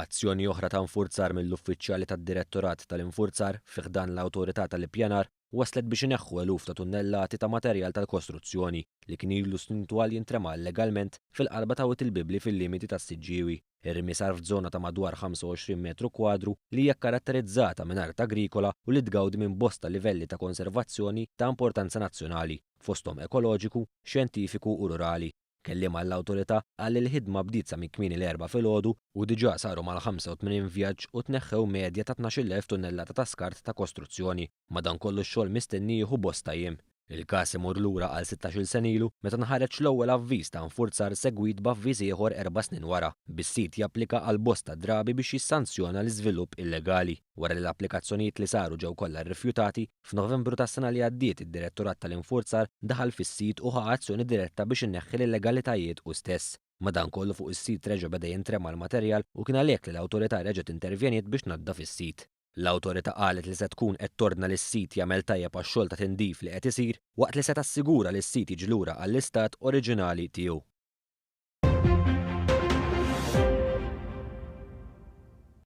Azzjoni oħra ta' infurzar mill-uffiċjali tad-Direttorat tal-Infurzar fi ħdan l-Awtorità tal-Ippjanar wasslet biex ineħħu eluf ta' tunnellati ta' materjal tal-kostruzzjoni li kien ilu snin twal jintrema illegalment fil-qalba ta' Wied il-Bibli fil-limiti tas-Siġġiewi. Ir-rimi sar f'żona ta' madwar 25 metru kwadru li hija kkaratterizzata minn art agrikola u li tgawdi minn bosta livelli ta' konservazzjoni ta' importanza nazzjonali, fosthom ekoloġiku, xjentifiku u rurali. Kelliem għall-Awtorità qal li l-ħidma bdiet sa minn kmieni l-Erbgħa filgħodu u diġà saru mal-85 vjaġġ u tneħħew medja ta' 12,000 tunnellata ta' skart ta' kostruzzjoni. Madankollu x-xogħol mistenni jieħu bosta jiem. Il-każ imur lura għal sittax-il sena ilu meta nħareġ l-ewwel avviż ta' infurzar segwit b'avviż ieħor erba' snin wara, bis-sit japplika għal bosta drabi biex jissanzjona l-iżvilupp illegali. Wara li l-applikazzjonijiet li saru ġew kollha rrifjutati, f'Novembru tas-sena li għaddiet id-Direttorat tal-Infurzar daħal fis-sit u ħa azzjoni diretta biex inneħħi l-illegalitajiet hu stess. Madankollu fuq is-sit reġa' beda jintrema l-materjal u kien għalhekk li l-awtorità reġgħet intervjeniet biex tnaddaf is-sit. L-awtorità qalet li se tkun qed tordna lis-sit jagħmel tajjeb għax-xogħol ta' tindif li qed isir waqt li se tassigura li s-sit jiġi lura għall-istat oriġinali tiegħu.